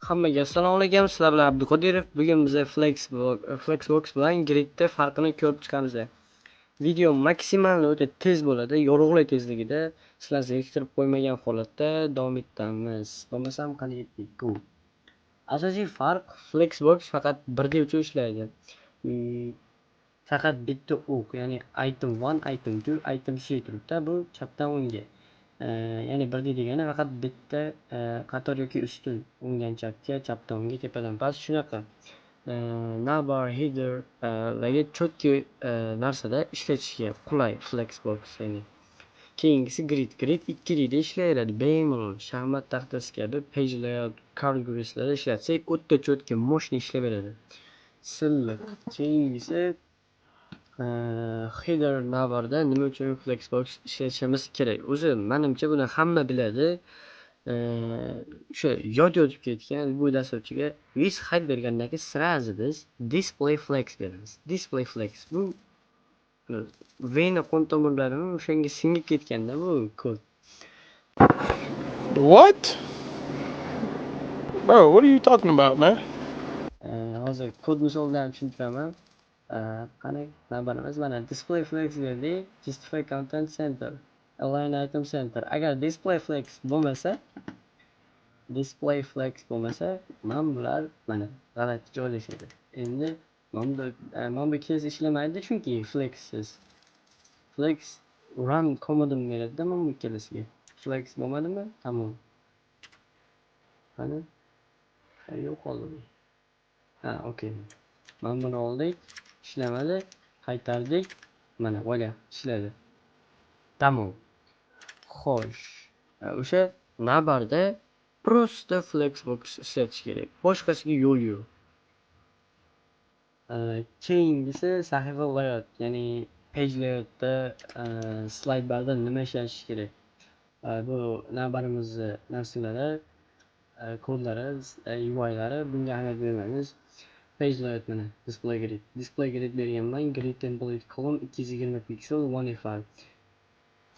Hammaga assalomu alaykum. Sizlar bilan Abduqodirov. Bugun biz Flexbox bilan Gridda farqini ko'rib chiqamiz. Video maksimal o'ta tez bo'ladi, yorug'lik tezligida. Sizlar zeriktirib qo'ymagan holatda davom etamiz. Bo'lmasam qani ketdik. Go. Asosiy farq, Flexbox faqat 1D uchun ishlaydi. Faqat bitta o'q, ya'ni item 1, item 2, item 3 turibdi. Bu chapdan o'ngga. Ya'ni 1D degani faqat bitta qator yoki ustun, o'ngdan chapga, chapdan o'ngga, tepadan past shunaqa. Navbar, header larga четкий narsada ishlatishga qulay Flexbox ya'ni. Keyingisi grid. Grid 2D da ishlayveradi. Bemalol shaxmat taxtasi kabi page layout, card gridslarda ishlatsak o'ta четкий, мощный ishlayveradi. Silliq. Keyingisi header, navbarda nima uchun Flexbox ishlatishimiz kerak? O'zi manimcha buni hamma biladi. O'sha yod yotib ketgan bu dasturchiga width, height bergandan keyin сразу biz display flex beramiz. Display flex bu vena qon tomirlarini o'shanga singib ketganda bu kod. What? Bro, what are you talking about, man? Hozir kod misolida ham tushuntiraman. Qani navbatimiz, mana display flex berdik, justify content center, align item center. Agar display flex bo'lmasa, mana bular mana g'alati joylashadi. Endi mana bu ikkalasi ishlamaydi, chunki flexsiz. Flex run komandini beradida mana bu ikkalasiga. Flex bo'lmadimi? Tamom. Qani? Yo'q qoldi bu. Ha, okey. Mana buni oldik, ishlamadi, qaytardik. Mana, voila, ishladi. Tamom. Xo'sh, o'sha navbarda просто Flexbox ishlatish kerak. Boshqasiga yo'l yo'q. Keyingisi sahifa layout, ya'ni page layoutda slide barda nima ishlatish kerak? Bu navbarimizni narsalari, kodlari, UIlari, bunga ahamiyat bermaymiz. Page layout, mana display grid. Display grid berganman, grid template column 220 piksel 1 fr.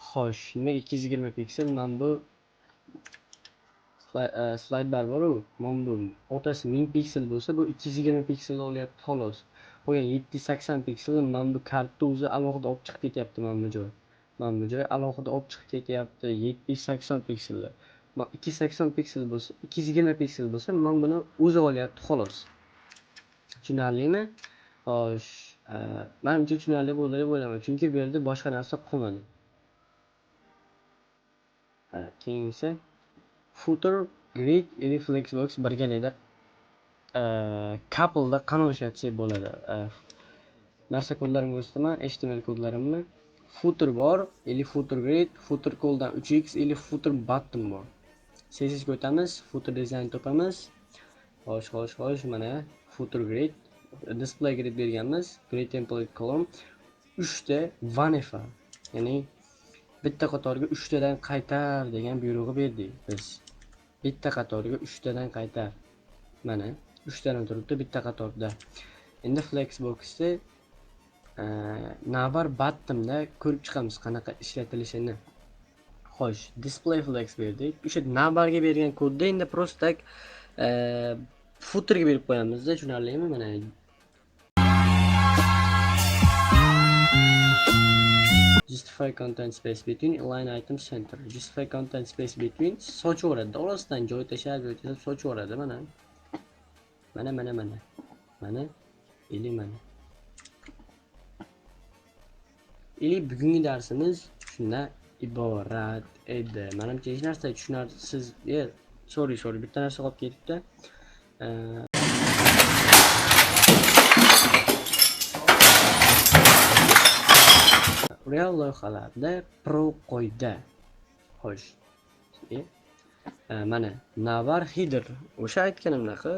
Xo'sh, nimaga 220 piksel? Mana bu slide bar bor-u, mana bu otasi 1000 piksel bo'lsa, bu 220 piksel olyapti xolos. Qolgan 780 piksel mana bu kartni o'zi alohida olib chiqib ketyapti mana bu joy. Mana bu joy alohida olib chiqib ketyapti 780 pikselda. 280 piksel bo'lsa, 220 piksel bo'lsa, mana buni o'zi olyapti xolos. Tushunarlimi? Xo'sh, manimcha tushunarli bo'ldi deb o'ylayman, chunki bu yerda boshqa narsa qolmadi. Keyingisi footer grid или Flexbox birgalikda coupleda qanday ishlatsak bo'ladi? Narsa kodlarimni ko'rsataman, HTML kodlarimni. Footer bor или footer grid, footer coldan 3x или footer button bor. CSS ga o'tamiz, footer design topamiz. Xo'sh, mana footer grid, display grid berganmiz, grid template column 3 ta 1 fr. Ya'ni bitta qatorga 3 tadan qaytar degan buyrug'i berdik biz. Bitta qatorga 3 tadan qaytar. Mana 3 tadan turibdi bitta qatorda. Endi Flexboxni navbar buttonda ko'rib chiqamiz qanaqa ishlatilishini. Xo'sh, display flex berdik. O'sha navbarga bergan kodni endi просто так footerga berib qo'yamizda, tushunarlimi? Mana justify content space between, align item center. Justify content space between sochaveradi. Orasidan joy tashlab, joy tashlab sochaveradi mana. Mana, mana, mana. Mana или mana. Или bugungi darsimiz shundan iborat edi. Manimcha hech narsa tushunarsiz, sorry, sorry, bitta narsa qolib ketibdi. Real loyihalarda pro qoida. Xo'sh. Mana navbar header. O'sha aytganimdaqa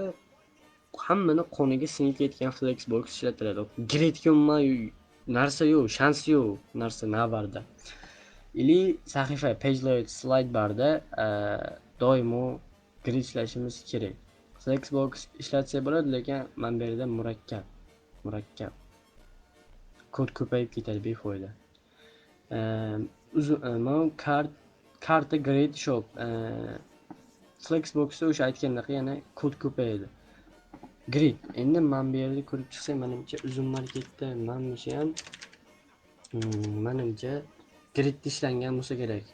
hammani qoniga singib ketgan Flexbox ishlatiladi. Gridga umuman narsa yo'q, shans yo'q narsa navbarda. Или sahifa page layout slide barda doimo grid ishlashimiz kerak. Flexbox ishlatsak bo'ladi, lekin mana bu yerda murakkab, murakkab. Kod ko'payib ketadi befoyda. Uzun, mana karta grid shop. Flexboxda o'sha aytgandaqa yana kod ko'payadi. Grid. Endi men bu yerda ko'rib chiqsam, menimcha Uzum Marketda mana bu ham menimcha grid ishlangan bo'lsa kerak.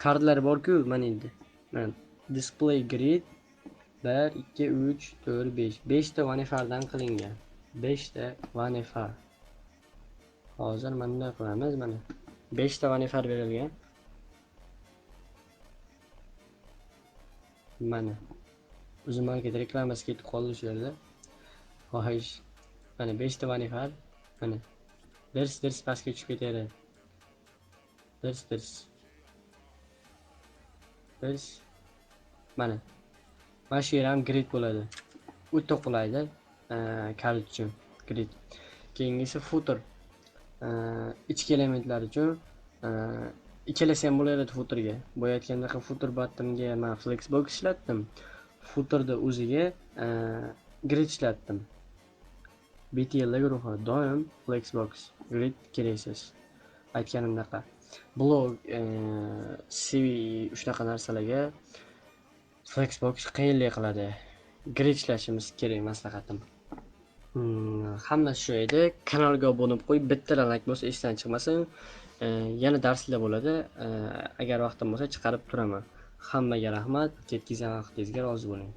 Kardlar bor-ku mana endi. Mana display grid 1 2 3 4 5. 5 ta 1FRdan qilingan. 5 ta 1FR. Hozir mana bunday qilamiz mana. 5 ta 1FR berilgan. Mana Uzum Market reklamasi ketib qoldi shu yerda. Xo'sh, mana 5 ta 1FR. Mana ders pastga tushib ketadi. Ders. Ders. Mana. Mana shu yer ham grid bo'ladi. O'ta qulayda, kalit uchun grid. Keyingisi footer. Ichki elementlar uchun ikkalasi ham bo'laveradi footerga. Boya aytgandaqa footer buttonga men flexbox ishlatdim. Footerda o'ziga grid ishlatdim. BTL guruhi doim flexbox grid keraksiz. Aytganimdaqa blog, CV shunaqa narsalarga flexbox qiyinlik qiladi. Grid ishlashimiz kerak, maslahatim. Hammasi shu edi. Kanalga obuna bo'lib qo'yib, bitta like bo'lsa esdan chiqmasin. Yana darslar bo'ladi. Agar vaqtim bo'lsa chiqarib turaman. Hammaga rahmat. Ketkazgan vaqtingizga rozi bo'ling.